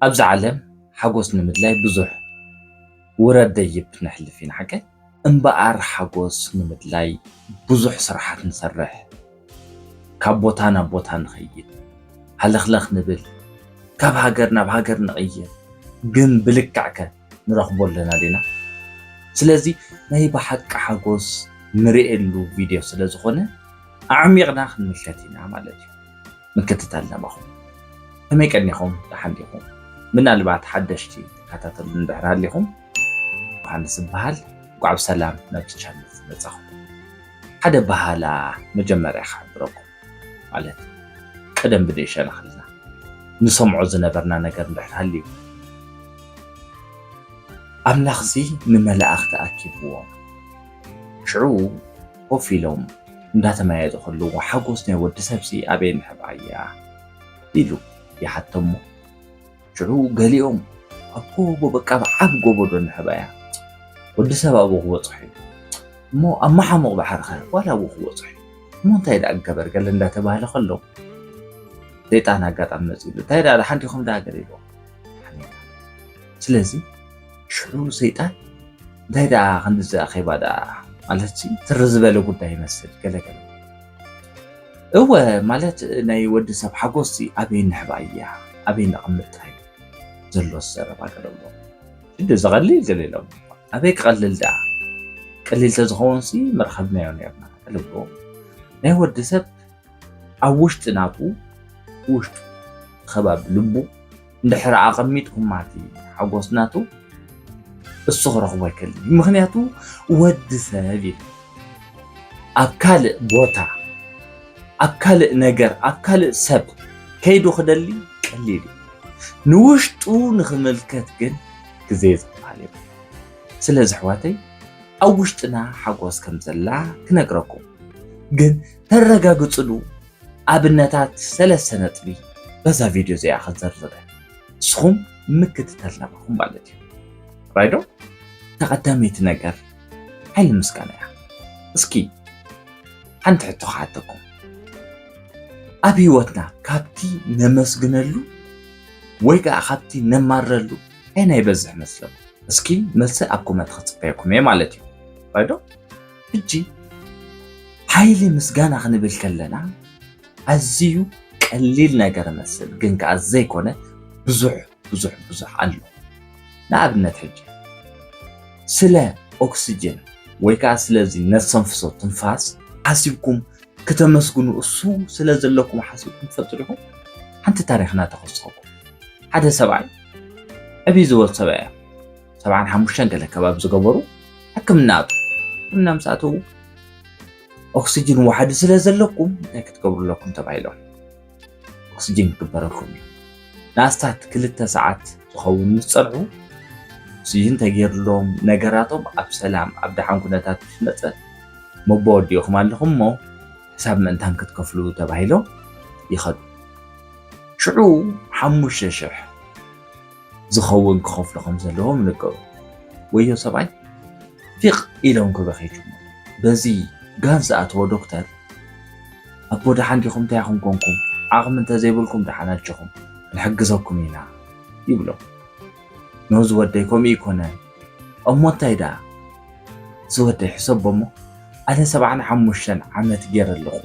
ኣብዚ ዓለም ሓጎስ ንምድላይ ብዙሕ ውረድ ደይብ ነሕልፍ ኢና ሓቀይ። እምበኣር ሓጎስ ንምድላይ ብዙሕ ስራሓት ንሰርሕ። ካብ ቦታ ናብ ቦታ ንኸይድ፣ ሃለኽለኽ ንብል፣ ካብ ሃገር ናብ ሃገር ንቕይር። ግን ብልክዕከ ንረኽቦ ኣለና ዲና? ስለዚ ናይ ብሓቂ ሓጎስ ንርእየሉ ቪድዮ ስለ ዝኾነ ኣዕሚቕና ክንምልከት ኢና ማለት እዩ። ምክትታል ናባኹም። ከመይ ቀኒኹም? ደሓን ዲኹም? ምናልባት ሓደሽቲ ትከታተሉ እንድሕር ሃሊኹም፣ ዮሃንስ እበሃል። እንኳዕ ብሰላም ናብቲ ቻነል መጻኹም። ሓደ በሃላ መጀመርያ ክሕብረኩም፣ ማለት ቀደም ብንእሸና ከለና ንሰምዖ ዝነበርና ነገር እንድሕር ሃልዩ፣ ኣምላኽሲ ንመላእኽቲ ኣኪብዎም። ሽዑ ኮፍ ኢሎም እንዳተመያየጡ ከለዉ፣ ሓጎስ ናይ ወዲ ሰብሲ ኣበይ ንሕብኣ እያ ኢሉ ይሓተሞ። ሽዑ ገሊኦም ኣብ ጎቦ፣ በቃ ኣብ ዓብ ጎቦ ዶ ንሕብኣ እያ፣ ወዲ ሰብ ኣብኡ ክበጽሖ እዩ እሞ ኣብ መሓሙቕ ባሕሪ ኸ ዋላ ኣብኡ ክበጽሖ እዩ እሞ እንታይ ደኣ ክገበር ገለ እንዳተባህለ ከሎ፣ ሰይጣን ኣጋጣሚ መጺኡ፣ እንታይ ደኣ ደሓን ዲኹም ደኣ ገለ ኢልዎ። ስለዚ ሽዑ ሰይጣን እንታይ ደኣ ክንዲ ዝኣኼባ ደኣ ማለትሲ ትሪ ዝበለ ጉዳይ ይመስል ገለ ገለ። እወ ማለት ናይ ወዲ ሰብ ሓጎስሲ ኣበይ ንሕባ እያ፣ ኣበይ ነቐምጣ እዩ ዘሎ ዘረባ ገለ ብሎ። ሽዲ ዝቐልል ገለ ኢሎም ኣበይ ክቐልል ደኣ፣ ቀሊል ተዝኸውንሲ መርኸብናዮ ነርና ገለ ብሎ። ናይ ወዲ ሰብ ኣብ ውሽጢ ናቱ፣ ውሽጡ ከባቢ ልቡ እንድሕር ኣቐሚጥኩማ እቲ ሓጎስ ናቱ እሱ ክረኽቦ ኣይክእልን እዩ። ምኽንያቱ ወዲ ሰብ እዩ ኣብ ካልእ ቦታ፣ ኣብ ካልእ ነገር፣ ኣብ ካልእ ሰብ ከይዱ ክደሊ ቀሊል እዩ። ንውሽጡ ንኽምልከት ግን ግዜ ዝበሃል የብሉን። ስለዚ ኣሕዋተይ ኣብ ውሽጥና ሓጎስ ከም ዘላ ክነግረኩም ግን ተረጋግጽሉ ኣብነታት ሰለስተ ነጥቢ በዛ ቪድዮ እዚኣ ክንዘርዝር ንስኹም ምክትታል ናባኹም ማለት እዩ። ራይዶ ተቐዳመይቲ ነገር ሓይሊ ምስጋና እያ። እስኪ ሓንቲ ሕቶ ክሓተኩም፣ ኣብ ህይወትና ካብቲ ነመስግነሉ ወይ ከዓ ካብቲ ነማረሉ ኣየናይ ይበዝሕ መስለኩም? እስኪ መልሲ ኣብ ኮመንት ክፅበየኩም እየ ማለት እዩ። ራይዶ ሕጂ ሓይሊ ምስጋና ክንብል ከለና ኣዝዩ ቀሊል ነገር መስል ግን ከዓ ዘይኮነ ብዙሕ ብዙሕ ብዙሕ ኣሎ። ንኣብነት ሕጂ ስለ ኦክስጅን ወይ ከዓ ስለዚ ነተንፍሶ ትንፋስ ሓሲብኩም ክተመስግኑ እሱ ስለ ዘለኩም ሓሲብኩም ትፈልጡ ዲኹም? ሓንቲ ታሪኽና ተኸስኸኩም። ሓደ ሰብኣይ ዕብይ ዝበሉ ሰብኣይ እዮም። ሰብዓን ሓሙሽተን ገለ ከባቢ ዝገበሩ ሕክምና ኣቱ ሕክምና ምስ ኣተዉ ኦክስጅን ዋሕዲ ስለ ዘለኩም እንታይ ክትገብሩ ኣለኩም ተባሂሎም። ኦክስጅን ክግበረልኩም እዩ። ንኣስታት ክልተ ሰዓት ዝኸውን ምስ ጸንሑ ኦክስጅን ተገይርሎም ነገራቶም ኣብ ሰላም ኣብ ደሓን ኩነታት ምስ መጸ መቦ ወዲእኹም ኣለኹም እሞ ሕሳብ ምእንታን ክትከፍሉ ተባሂሎም ይኸዱ። ሽዑ ሓሙሽተ ሽሕ ዝኸውን ክኸፍሉ ከም ዘለዎም ነገሩ። ወዮ ሰብኣይ ፊቕ ኢሎም ክበኺ ጅምሩ። በዚ ጋን ዝኣተወ ዶክተር ኣቦ ደሓን ዲኹም እንታይ ኢኹም ኮንኩም ዓቕሚ እንተዘይብልኩም ደሓን ኣጆኹም ክንሕግዘኩም ኢና ይብሎም። ኖ ዝወደይ ከምኡ ይኮነ እሞ እንታይ ደኣ ዝወደይ ሕሰቦ እሞ ኣነ ሰብዓን ሓሙሽተን ዓመት ገይረ ኣለኹ።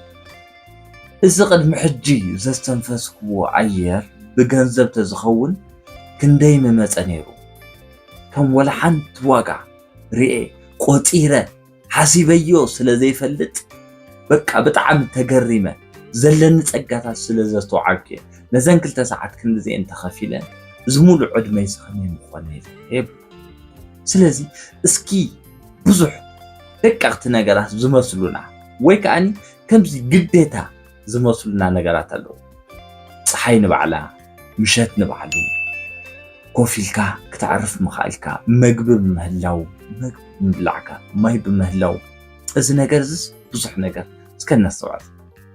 እዚ ቅድሚ ሕጂ ዘስተንፈስክዎ ኣየር ብገንዘብ ተዝኸውን ክንደይ ምመጸ ነይሩ። ከም ወላ ሓንቲ ዋጋ ርኤ ቆጺረ ሓሲበዮ ስለ ዘይፈልጥ በቃ ብጣዕሚ ተገሪመ ዘለኒ ጸጋታት ስለ ዘስተውዓልኩ እየ ነዘን ክልተ ሰዓት ክንድዚኤን ተኸፊለ እዚ ሙሉእ ዕድመይ ስኸመይ ምኾነ ኢለ እየ። ስለዚ እስኪ ብዙሕ ደቀቕቲ ነገራት ዝመስሉና ወይ ከዓኒ ከምዚ ግዴታ ዝመስሉና ነገራት ኣለዉ። ፀሓይ ንባዕላ፣ ምሸት ንባዕሉ፣ ኮፍ ኢልካ ክተዕርፍ ምኽኣልካ፣ መግቢ ብምህላው፣ መግቢ ብምብላዕካ፣ ማይ ብምህላው፣ እዚ ነገር እዚስ ብዙሕ ነገር እስከ ነስተውዕል።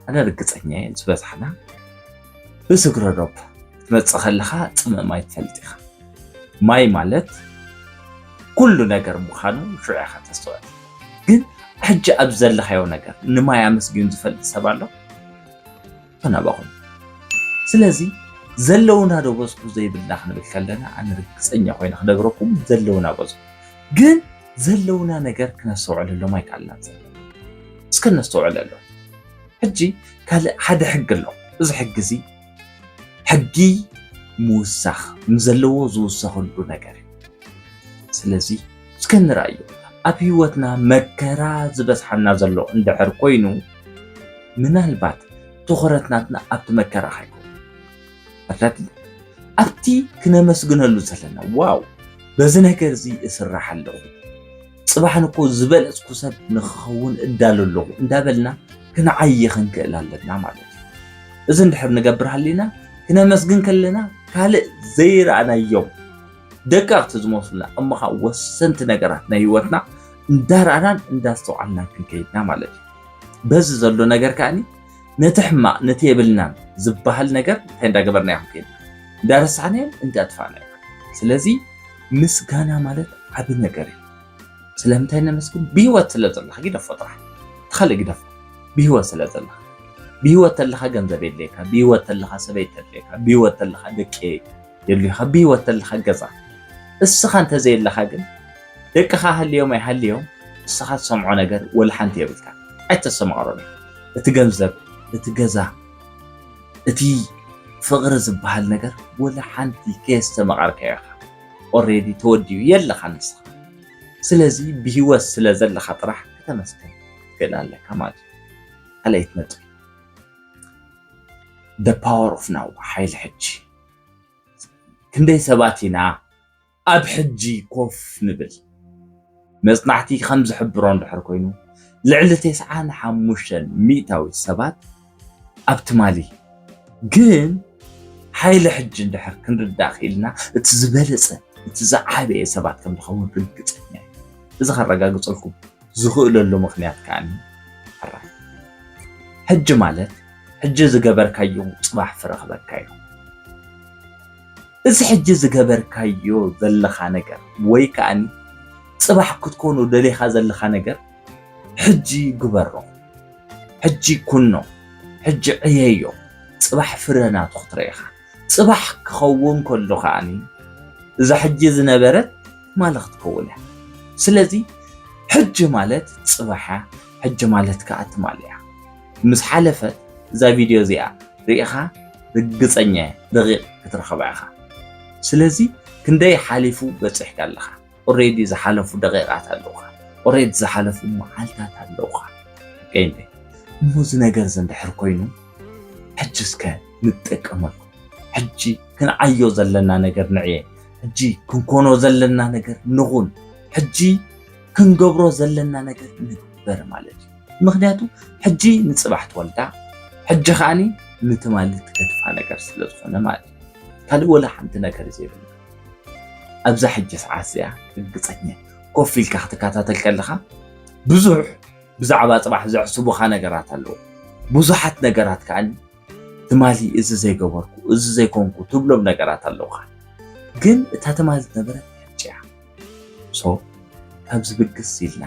ኣነ ርግፀኛ እየ ዝበዛሕና ብስግረ ዶብ ክትመፅእ ከለኻ ፅምእ ማይ ትፈልጥ ኢኻ። ማይ ማለት ኩሉ ነገር ምዃኑ ሽዑ ኢኻ ተስተውዕል። ግን ሕጂ ኣብ ዘለኻዮ ነገር ንማይ ኣመስጊኑ ዝፈልጥ ሰብ ኣሎ? ተናባኹም። ስለዚ ዘለውና ዶ በዝሑ ዘይብልና ክንብል ከለና፣ ኣነ ርግጸኛ ኮይነ ክነግረኩም፣ ዘለውና በዝሑ። ግን ዘለውና ነገር ክነስተውዕለሎም ኣይከኣልናን ዘለና። እስከ ነስተውዕለሎም። ሕጂ ካልእ ሓደ ሕጊ ኣሎ። እዚ ሕጊ እዚ ሕጊ ምውሳኽ፣ ንዘለዎ ዝውሰኸሉ ነገር እዩ። ስለዚ እስከ ንርኣዮ፣ ኣብ ህይወትና መከራ ዝበዝሓና ዘሎ እንድሕር ኮይኑ፣ ምናልባት ትኹረት ናትና ኣብቲ መከራ ከይከውን። ኣርዳት ኣብቲ ክነመስግነሉ ዘለና፣ ዋው፣ በዚ ነገር እዚ እስራሕ ኣለኹ፣ ጽባሕን እኮ ዝበለጽኩ ሰብ ንክኸውን እዳሎ ኣለኹ እንዳበልና ክንዓዪ ክንክእል ኣለና ማለት እዩ። እዚ እንድሕር ንገብር ሃሊና፣ ክነመስግን ከለና ካልእ ዘይረኣናዮም ደቀቕቲ ዝመስሉና እሞ ኸዓ ወሰንቲ ነገራት ናይ ህይወትና እንዳረኣናን እንዳስተውዓልናን ክንከይድና ማለት እዩ። በዚ ዘሎ ነገር ከኣኒ ነቲ ሕማቕ፣ ነቲ የብልናን ዝበሃል ነገር እንታይ እንዳገበርናዮ ክንከይድ፣ እንዳረሳዕናዮን እንዳጥፋእናዮ። ስለዚ ምስጋና ማለት ዓቢ ነገር እዩ። ስለምንታይ ነመስግን? ብህይወት ስለ ዘለኻ ግደፎ ጥራሕ። እቲ ካልእ ግደፎ። ብህይወት ስለ ዘለኻ። ብህይወት ተለኻ ገንዘብ የድልየካ፣ ብህይወት ተለኻ ሰበይቲ ተድልየካ፣ ብህይወት ተለኻ ደቂ የድልዩኻ፣ ብህይወት ተለኻ ገዛ። እስኻ እንተዘየለኻ ግን ደቅኻ ሃልዮም ኣይሃልዮም እስኻ ትሰምዖ ነገር ወላ ሓንቲ የብልካ። ኣይተስተማቕሮን እዩ። እቲ ገንዘብ፣ እቲ ገዛ፣ እቲ ፍቕሪ ዝበሃል ነገር ወላ ሓንቲ ከየስተማቐርካዮ ኢኻ። ኦሬዲ ተወዲኡ የለኻን ንስኻ። ስለዚ ብህይወት ስለ ዘለኻ ጥራሕ ከተመስግን ትኽእል ኣለካ ማለት እዩ። ካልኣይቲ ነጥቢ፣ the power of now፣ ሓይሊ ሕጂ። ክንደይ ሰባት ኢና ኣብ ሕጂ ኮፍ ንብል? መጽናዕቲ ከም ዝሕብሮ እንድሕር ኮይኑ፣ ልዕሊ ተስዓን ሓሙሽተን ሚእታዊት ሰባት ኣብ ትማሊ። ግን ሓይሊ ሕጂ እንድሕር ክንርዳእ ክኢልና፣ እቲ ዝበለጸ፣ እቲ ዝዓበየ ሰባት ከም ንኸውን ርግጸኛ እየ። እዚ ከረጋግጸልኩም ዝኽእለሉ ምኽንያት ከኣ ሕራይ። ሕጂ ማለት ሕጂ ዝገበርካዮ ጽባሕ ፍረ ክበካ እዩ። እዚ ሕጂ ዝገበርካዮ ዘለኻ ነገር ወይ ከኣ ጽባሕ ክትኮኖ ደሊኻ ዘለኻ ነገር ሕጂ ግበሮ። ሕጂ ኩኖ። ሕጂ ዕየዮ። ጽባሕ ፍረ ናቱ ክትርኢ ኢኻ። ጽባሕ ክኸውን ከሎ ከኣኒ እዛ ሕጂ ዝነበረት ትማሊ ክትከውን እያ። ስለዚ ሕጂ ማለት ጽባሕ እያ፣ ሕጂ ማለት ከኣ ትማሊ እያ። ምስ ሓለፈት እዛ ቪድዮ እዚኣ ርኢኻ ርግጸኛ እየ ደቂቕ ክትረኽባ ኢኻ። ስለዚ ክንደይ ሓሊፉ በጺሕካ ኣለኻ? ኦሬዲ ዝሓለፉ ደቂቓት ኣለውኻ፣ ኦሬዲ ዝሓለፉ መዓልታት ኣለውኻ። ከይንደ እሞ እዚ ነገር እዚ እንድሕር ኮይኑ ሕጂ እስከ ንጠቀመሉ። ሕጂ ክንዓዮ ዘለና ነገር ንዕየ። ሕጂ ክንኮኖ ዘለና ነገር ንኹን። ሕጂ ክንገብሮ ዘለና ነገር ንግበር ማለት እዩ። ምኽንያቱ ሕጂ ንጽባሕ ትወልዳ፣ ሕጂ ከኣኒ ንትማሊ ትገድፋ ነገር ስለ ዝኾነ ማለት እዩ። ካልእ ወላ ሓንቲ ነገር እዩ ዘይብልና። ኣብዛ ሕጂ ሰዓት እዚኣ ርግጸኛ ኮፍ ኢልካ ክትከታተል ከለኻ ብዙሕ ብዛዕባ ጽባሕ ዘዕስቡኻ ነገራት ኣለዉ። ብዙሓት ነገራት ከኣ ትማሊ እዚ ዘይገበርኩ፣ እዚ ዘይኮንኩ ትብሎም ነገራት ኣለዉኻ። ግን እታ ትማሊ ዝነበረት ሕጂ እያ። ሶ ካብዚ ብግስ ኢልና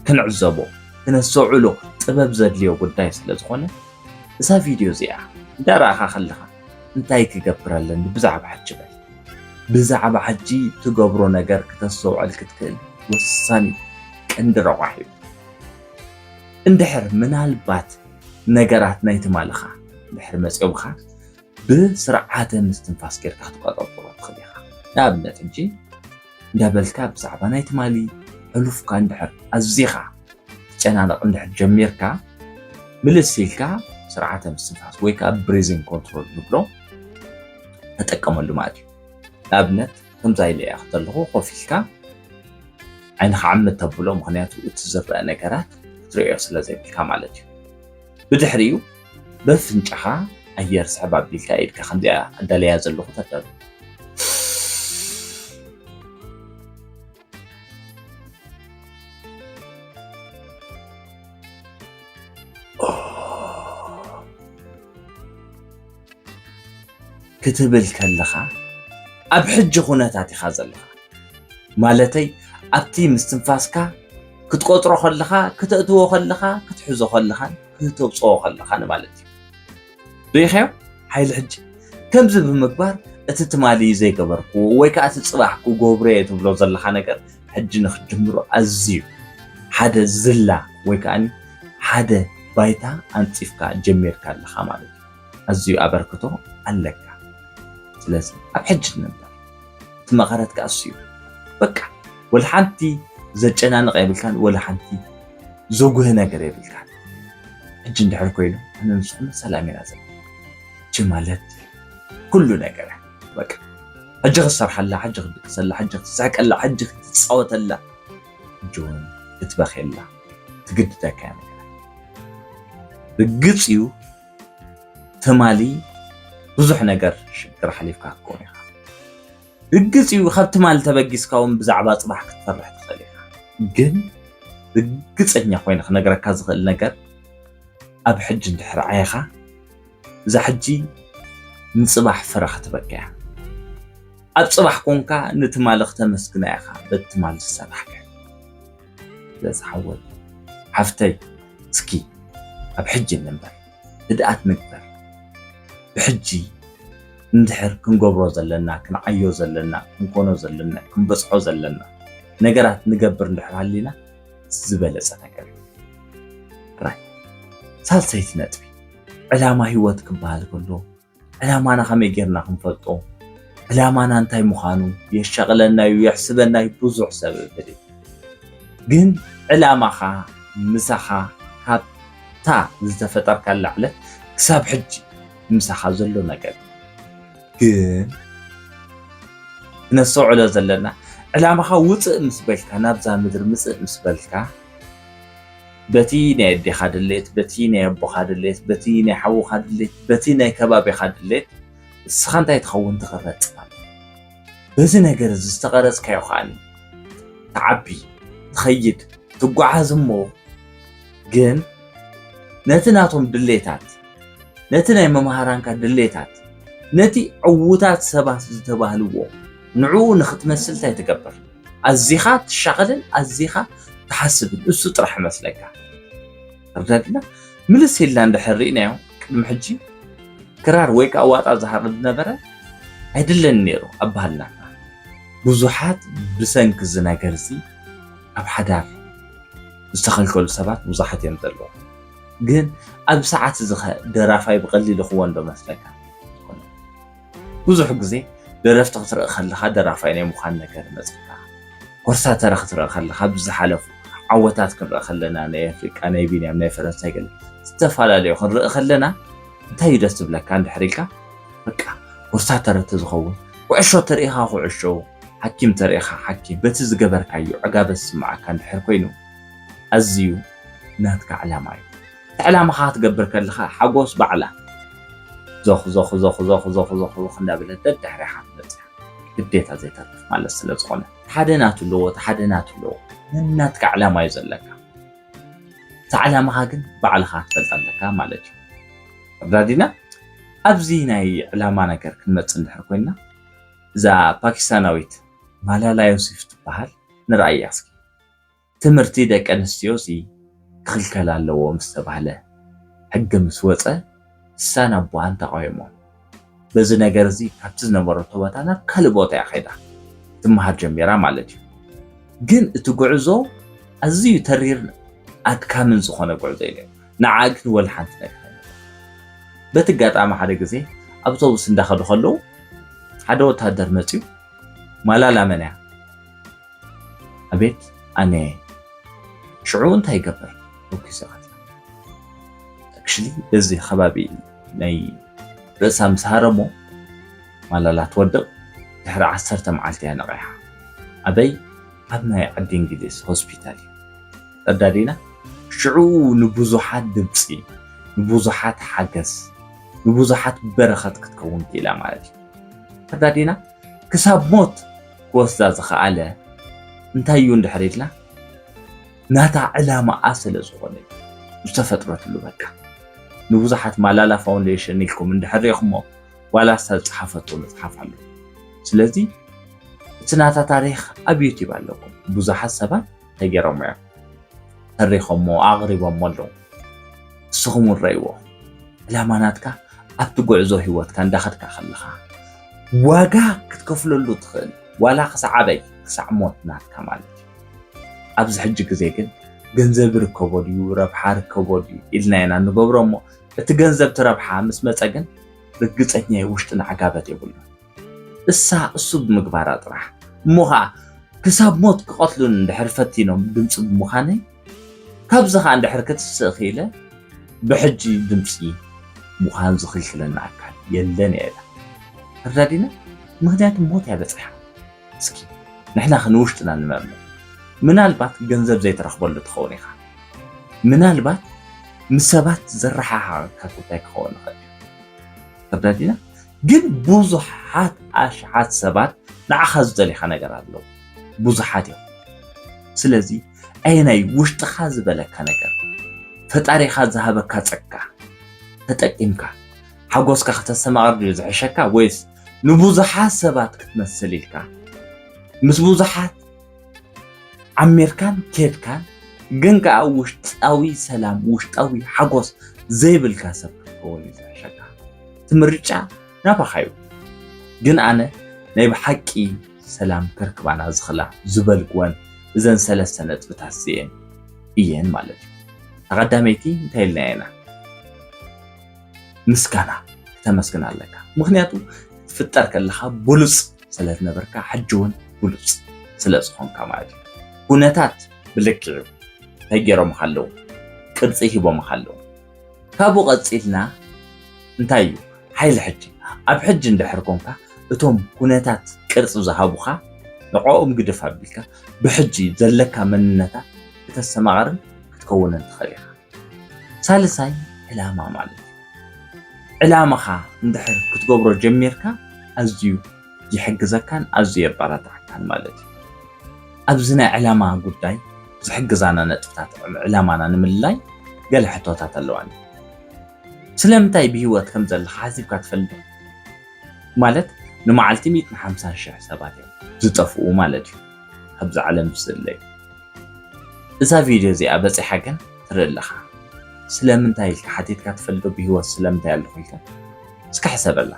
ክንዕዘቦ ክነስተውዕሎ ጥበብ ዘድልዮ ጉዳይ ስለ ዝኾነ እዛ ቪድዮ እዚኣ እንዳረኣኻ ከለኻ እንታይ ክገብር ኣለኒ ብዛዕባ ሕጂ በል። ብዛዕባ ሕጂ ትገብሮ ነገር ክተስተውዕል ክትክእል ወሳኒ ቀንዲ ረቋሒ እዩ። እንድሕር ምናልባት ነገራት ናይ ትማልኻ እንድሕር መጺኦምኻ ብስርዓተ ምስትንፋስ ጌርካ ክትቆጻጸሮ ትኽእል ኢኻ። ንኣብነት ሕጂ እንዳበልካ ብዛዕባ ናይ ትማሊ ሕሉፍካ እንድሕር ኣዚኻ ትጨናነቕ እንድሕር ጀሚርካ፣ ምልስ ኢልካ ስርዓተ ምስትንፋስ ወይ ከዓ ብሬዚንግ ኮንትሮል ንብሎ ተጠቀመሉ ማለት እዩ። ንኣብነት ከምዛ ኢለ እያ ከተለኹ ኮፍ ኢልካ ዓይንኻ ዓመት ተብሎ፣ ምኽንያቱ እቲ ዝረአ ነገራት ክትርእዮ ስለ ዘይብልካ ማለት እዩ። ብድሕሪኡ በፍንጫኻ ኣየር ስሕብ ኣቢልካ ኢድካ ከምዚኣ ኣዳለያ ዘለኹ ተዳሉ። ክትብል ከለኻ ኣብ ሕጂ ኩነታት ኢኻ ዘለኻ። ማለተይ ኣብቲ ምስትንፋስካ ክትቆጽሮ ከለኻ፣ ክተእትዎ ከለኻ፣ ክትሕዞ ከለኻን ክተውጽኦ ከለኻን ማለት እዩ። ርኢኻዮ? ሓይሊ ሕጂ ከምዚ ብምግባር እቲ ትማሊ ዘይገበርኩዎ ወይ ከዓ እቲ ፅባሕ ክገብሮ እየ ትብሎ ዘለኻ ነገር ሕጂ ንክትጅምሮ ኣዝዩ ሓደ ዝላ ወይ ከዓ ሓደ ባይታ ኣንፂፍካ ጀሚርካ ኣለኻ ማለት እዩ። ኣዝዩ ኣበርክቶ ኣለካ። ስለዚ ኣብ ሕጂ ንንበር። እቲ መቐረት ከዓ እሱ እዩ። በቃ ወላ ሓንቲ ዘጨናንቕ የብልካን፣ ወላ ሓንቲ ዘጉህ ነገር የብልካን። ሕጂ እንድሕር ኮይኑ ኣነ ንስኹም ሰላም ኢና ዘለና። ሕጂ ማለት ኩሉ ነገር በቃ ሕጂ ክትሰርሓላ፣ ሕጂ ክትድቅሰላ፣ ሕጂ ክትስሕቀላ፣ ሕጂ ክትፃወተላ፣ ሕጂ እውን ክትበኽየላ ትግድደካ እያ ነገራት። ርግፅ እዩ ትማሊ ብዙሕ ነገር ሽግር ሓሊፍካ ክትከውን ኢኻ። ርግፅ እዩ ካብ ትማሊ ተበጊስካ እውን ብዛዕባ ፅባሕ ክትፈርሕ ትኽእል ኢኻ። ግን ርግፀኛ ኮይነ ክነግረካ ዝኽእል ነገር ኣብ ሕጂ እንድሕር ዓይኻ እዛ ሕጂ ንፅባሕ ፍረ ክትበካ እያ። ኣብ ፅባሕ ኮንካ ንትማሊ ክተመስግና ኢኻ በቲ ትማሊ ዝሰራሕካዮ። ስለዚ ሓወይ ሓፍተይ እስኪ ኣብ ሕጂ ንንበር፣ ህድኣት ንግበር። ብሕጂ እንድሕር ክንገብሮ ዘለና፣ ክንዓዮ ዘለና፣ ክንኮኖ ዘለና፣ ክንበፅሖ ዘለና ነገራት ንገብር እንድሕር ሃሊና ዝበለፀ ነገር እዩ። ጥራይ። ሳልሰይቲ ነጥቢ፣ ዕላማ ህይወት ክበሃል ከሎ ዕላማና ከመይ ጌርና ክንፈልጦ፣ ዕላማና እንታይ ምዃኑ የሻቕለና እዩ፣ የሕስበና እዩ ብዙሕ ሰብ እብል። ግን ዕላማኻ ምሳኻ ካብታ ዝተፈጠርካላ ዕለት ክሳብ ሕጂ ምሳኻ ዘሎ ነገር እዩ። ግን ክነስተውዕሎ ዘለና ዕላማኻ ውፅእ ምስ በልካ፣ ናብዛ ምድሪ ምፅእ ምስ በልካ፣ በቲ ናይ ኣዴኻ ድሌት፣ በቲ ናይ ኣቦኻ ድሌት፣ በቲ ናይ ሓውኻ ድሌት፣ በቲ ናይ ከባቢኻ ድሌት ንስኻ እንታይ ትኸውን ትቕረጽ ማለት እዩ። በዚ ነገር እዚ ዝተቐረጽካዮ ከኣኒ ትዓቢ፣ ትኸይድ፣ ትጓዓዝ እሞ ግን ነቲ ናቶም ድሌታት፣ ነቲ ናይ መምሃራንካ ድሌታት፣ ነቲ ዕዉታት ሰባት ዝተባህልዎ ንዕኡ ንኽትመስል እንታይ ትገብር? ኣዚኻ ትሻቐልን ኣዚኻ ትሓስብን እሱ ጥራሕ መስለካ። ተረዳድና? ምልስ ኢልና እንድሕር ርኢናዮ ቅድሚ ሕጂ ክራር ወይ ከዓ ዋጣ ዝሃርም ዝነበረ ኣይድለን ነይሩ ኣብ ባህልና። ብዙሓት ብሰንኪ እዚ ነገር እዚ ኣብ ሓዳር ዝተኸልከሉ ሰባት ብዙሓት እዮም ዘለዉ። ግን ኣብ ሰዓት እዚ ኸ ደራፋይ ብቐሊሉ ክወንዶ መስለካ? ብዙሕ ግዜ ደረፍቲ ክትርኢ ከለኻ ደራፋይ ናይ ምዃን ነገር ይመፅካ። ኮርሳተረ ክትርኢ ከለኻ ኣብዚ ዝሓለፉ ዓወታት ክንርኢ ከለና ናይ ኣፍሪቃ፣ ናይ ቢንያም፣ ናይ ፈረንሳይ ገለ ዝተፈላለዩ ክንርኢ ከለና እንታይ እዩ ደስ ዝብለካ እንድሕር ኢልካ በቃ ኮርሳተረ ተዝኸውን ኩዕሾ ተርኢኻ ኩዕሾ፣ ሓኪም ተርኢኻ ሓኪም በቲ ዝገበርካዮ ዕጋበት ዝስምዓካ እንድሕር ኮይኑ ኣዝዩ ናትካ ዕላማ እዩ። እቲ ዕላማኻ ክትገብር ከለኻ ሓጎስ ባዕላ ዞኽ ዞኽ ዞኽ ዞኽ ዞኽ ዞኽ ዞኽ እንዳበለት ደድሕሪኻ ትመፅእ ግዴታ ዘይተርፍ ማለት ስለ ዝኾነ ሓደ ናቱ ኣለዎ፣ እቲ ሓደ ናቱ ኣለዎ። ነናትካ ዕላማ እዩ ዘለካ። እቲ ዕላማኻ ግን ባዕልኻ ክትፈልጥ ኣለካ ማለት እዩ። ተረዳዲና? ኣብዚ ናይ ዕላማ ነገር ክንመፅእ እንድሕር ኮይንና እዛ ፓኪስታናዊት ማላላ ዮሴፍ ትበሃል ንርኣያ እስኪ። ትምህርቲ ደቂ ኣንስትዮ እዚ ክኽልከል ኣለዎ ምስ ተባህለ ሕጊ ምስ ወፀ እሳን ኣቦኣን ተቓዊሞም። በዚ ነገር እዚ ካብቲ ዝነበረቶ ቦታ ናብ ካልእ ቦታ እያ ከይዳ ትመሃር ጀሚራ ማለት እዩ። ግን እቲ ጉዕዞ ኣዝዩ ተሪርን ኣድካምን ዝኾነ ጉዕዞ እዩ ነይሩ። ንዓ ግን ወላ ሓንቲ ነገር ኣይነበረን። በቲ ኣጋጣሚ ሓደ ግዜ ኣውቶቡስ እንዳኸዱ ከለዉ ሓደ ወታደር መፅዩ ማላላ መን እያ? ኣቤት ኣነ ሽዑ እንታይ ይገብር? ተኩስ ይቐትላ። ኣክሽሊ በዚ ከባቢ ናይ ርእሳ ምስ ሃረሞ ማላላ ትወድቕ ድሕሪ ዓሰርተ መዓልቲ እያ ነቒሓ። ኣበይ? ኣብ ናይ ዓዲ እንግሊዝ ሆስፒታል እዩ። ተረዳዲና? ሽዑ ንብዙሓት ድምፂ፣ ንብዙሓት ሓገዝ፣ ንብዙሓት በረኸት ክትከውን ክኢላ ማለት እዩ። ተረዳዲና? ክሳብ ሞት ክወስዳ ዝኸኣለ እንታይ እዩ እንድሕር ኢልና ናታ ዕላማኣ ስለ ዝኾነ እዩ ዝተፈጥረትሉ። በቃ ንብዙሓት ማላላ ፋውንዴሽን ኢልኩም እንድሕር ሪኢኹሞ ዋላ ዝተፅሓፈቶ መፅሓፍ ኣሎ። ስለዚ እቲ ናታ ታሪክ ኣብ ዩቲብ ኣለኩም። ብዙሓት ሰባት ተገይሮሞ እዮም ተሪኾሞ ኣቕሪቦሞ ኣለዉ። ንስኹም እውን ረእይዎ። ዕላማ ናትካ ኣብቲ ጉዕዞ ህይወትካ እንዳኸድካ ከለኻ ዋጋ ክትከፍለሉ ትኽእል፣ ዋላ ክሳዕ ኣበይ? ክሳዕ ሞት ናትካ ማለት እዩ። ኣብዚ ሕጂ ግዜ ግን ገንዘብ ርከቦ ድዩ፣ ረብሓ ርከቦ ድዩ ኢልና ኢና ንገብሮ እሞ፣ እቲ ገንዘብ፣ እቲ ረብሓ ምስ መጸ ግን ርግጸኛ ውሽጥና ዕጋበት የብሉን። እሳ እሱ ብምግባራ ጥራሕ። እሞ ኸዓ ክሳብ ሞት ክቐትሉን እንድሕር ፈቲኖም ድምፂ ብምዃነይ፣ ካብዚ ኸዓ እንድሕር ክትስእ ክኢለ፣ ብሕጂ ድምፂ ምዃን ዝኽልክለና ኣካል የለን እያ ኢላ። ተረዳዲና? ምኽንያቱ ሞት እያ በፂሓ። እስኪ ንሕና ክንውሽጥና ንመርምር። ምናልባት ገንዘብ ዘይትረኽበሉ ትኸውን ኢኻ። ምናልባት ምስ ሰባት ዘረሓሓቐካ ጉዳይ ክኸውን ይኽእል እዩ። ተረዳዲና? ግን ብዙሓት ኣሽሓት ሰባት ንዓኻ ዝደልኻ ነገር ኣለዉ። ብዙሓት እዮም። ስለዚ ኣየናይ ውሽጥኻ ዝበለካ ነገር፣ ፈጣሪኻ ዝሃበካ ጸጋ ተጠቂምካ ሓጎስካ ከተስተማቕር ድዩ ዝሕሸካ፣ ወይስ ንብዙሓት ሰባት ክትመስል ኢልካ ምስ ብዙሓት ዓሚርካን ኬድካን፣ ግን ከኣ ውሽጣዊ ሰላም፣ ውሽጣዊ ሓጎስ ዘይብልካ ሰብ ክትከውን እዩ ዝሕሸካ? እቲ ምርጫ ናባኻ እዩ። ግን ኣነ ናይ ብሓቂ ሰላም ከርክባና ዝኽላ ዝበልክወን እዘን ሰለስተ ነጥብታት እዚኤን እየን ማለት እዩ። ተቐዳመይቲ እንታይ ኢልና ኢና? ምስጋና ክተመስግን ኣለካ። ምኽንያቱ ክትፍጠር ከለኻ ብሉጽ ስለ ዝነበርካ፣ ሕጂ እውን ብሉጽ ስለ ዝኾንካ ማለት እዩ። ኩነታት ብልክዕ እንታይ ገይሮምኻ ኣለዉ? ቅርጺ ሂቦምኻ ኣለዉ። ካብኡ ቀጺልና እንታይ እዩ? ሓይሊ ሕጂ። ኣብ ሕጂ እንድሕር ኮንካ፣ እቶም ኩነታት ቅርጺ ዝሃቡኻ፣ ንዕኦም ግድፍ ኣቢልካ፣ ብሕጂ ዘለካ መንነታት ክተስተማቕርን ክትከውንን ትኽእል ኢኻ። ሳልሳይ፣ ዕላማ ማለት እዩ። ዕላማኻ እንድሕር ክትገብሮ ጀሚርካ፣ ኣዝዩ ይሕግዘካን ኣዝዩ የባራትዓካን ማለት እዩ። ኣብዚ ናይ ዕላማ ጉዳይ ዝሕግዛና ነጥብታት ዕላማና ንምልላይ ገለ ሕቶታት ኣለዋኒ። ስለምንታይ ብህይወት ከም ዘለኻ ሓሲብካ ትፈልጥ ዶ? ማለት ንመዓልቲ ሚእትን ሓምሳን ሽሕ ሰባት እዮም ዝጠፍኡ ማለት እዩ፣ ኣብዚ ዓለም ዝስለዩ። እዛ ቪድዮ እዚኣ በጺሓ ግን ትርኢ ኣለኻ። ስለምንታይ ኢልካ ሓቲትካ ትፈልጥ ዶ? ብህይወት ስለምንታይ ኣለኹ ኢልካ እስከ ሕሰበላ።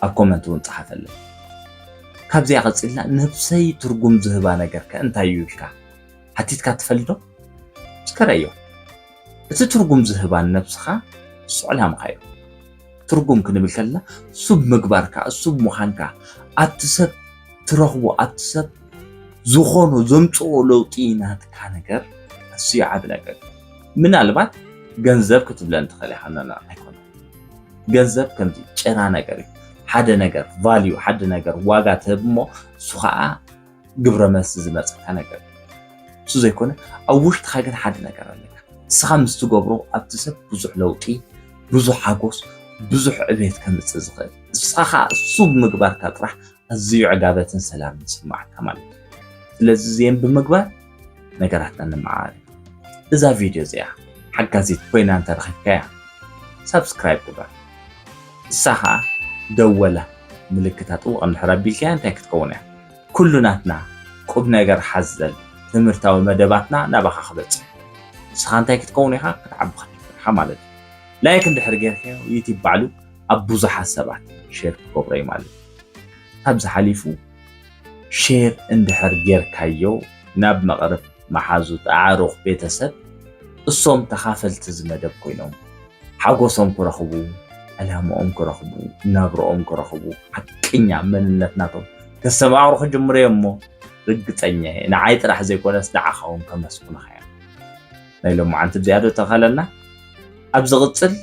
ኣብ ኮመንት እውን ጸሓፈለይ። ካብዚኣ ቀጺልና ነብሰይ ትርጉም ዝህባ ነገር ከ እንታይ እዩ ኢልካ ሓቲትካ ትፈልጥ ዶ? እስከ ረእዮ። እቲ ትርጉም ዝህባን ነብስኻ እሱ ዕላምኻ እዩ። ትርጉም ክንብል ከለና እሱ ብምግባርካ፣ እሱ ብምዃንካ፣ ኣብቲ ሰብ ትረኽቦ፣ ኣብቲ ሰብ ዝኾኖ ዘምጽኦ ለውጢ ናትካ ነገር ኣዝዩ ዓቢ ነገር እዩ። ምናልባት ገንዘብ ክትብለን ትኽእል ኢኻ፣ ኖ፣ ኖ፣ ኣይኮነን። ገንዘብ ከምዚ ጭራ ነገር እዩ። ሓደ ነገር ቫልዩ፣ ሓደ ነገር ዋጋ ትህብ እሞ እሱ ኸዓ ግብረ መልሲ ዝመጸካ ነገር እዩ። እሱ ዘይኮነ ኣብ ውሽጥኻ ግን ሓደ ነገር ኣለካ። ንስኻ ምስ ትገብሮ ኣብቲ ሰብ ብዙሕ ለውጢ፣ ብዙሕ ሓጎስ፣ ብዙሕ ዕቤት ከምጽእ ዝኽእል። ንስኻ ኸዓ እሱ ብምግባርካ ጥራሕ ኣዝዩ ዕጋበትን ሰላምን ዝስምዓካ ማለት እዩ። ስለዚ እዚኤን ብምግባር ነገራትና ንመዓራሪ። እዛ ቪድዮ እዚኣ ሓጋዚት ኮይና እንተረኺብካያ ሳብስክራይብ ግበር። እሳ ኸዓ ደወላ ምልክታ ጥውቕ እንድሕር ኣቢልካያ እንታይ ክትከውን እያ? ኩሉ ናትና ቁም ነገር ሓዘል ትምህርታዊ መደባትና ናባኻ ክበጽሕ። ንስኻ እንታይ ክትከውን ኢኻ? ክትዓቢ ክትጅምር ኢኻ ማለት እዩ። ላይክ እንድሕር ጌርካዮ ዩቲብ ባዕሉ ኣብ ብዙሓት ሰባት ሼር ክገብሮ እዩ ማለት እዩ። ካብዚ ሓሊፉ ሼር እንድሕር ጌርካዮ ናብ መቕርብ መሓዙት፣ ኣዕሩኽ፣ ቤተሰብ እሶም ተኻፈልቲ እዚ መደብ ኮይኖም ሓጎሶም ክረኽቡ፣ ዕላምኦም ክረኽቡ፣ ናብርኦም ክረኽቡ፣ ሓቀኛ መንነት ናቶም ከስተማቕሩ ክጅምሩ እዮም እሞ ርግጸኛ እየ ንዓይ ጥራሕ ዘይኮነስ ንዓኻ እውን ከመስግኑኻ እዮም። ናይ ሎማዓንቲ ብዚኣ ዶ ተኸለና? ኣብ ዝቕጽል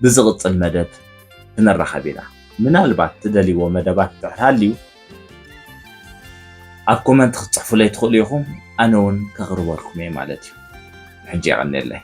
ብዝቕጽል መደብ ክንራኸብ ኢና። ምናልባት ትደልይዎ መደባት እንድሕር ሃልዩ ኣብ ኮመንት ክትጽሕፉለይ ትኽእሉ ኢኹም፣ ኣነ እውን ከቕርበልኩም እየ ማለት እዩ። ንሕጂ የቐንየለይ።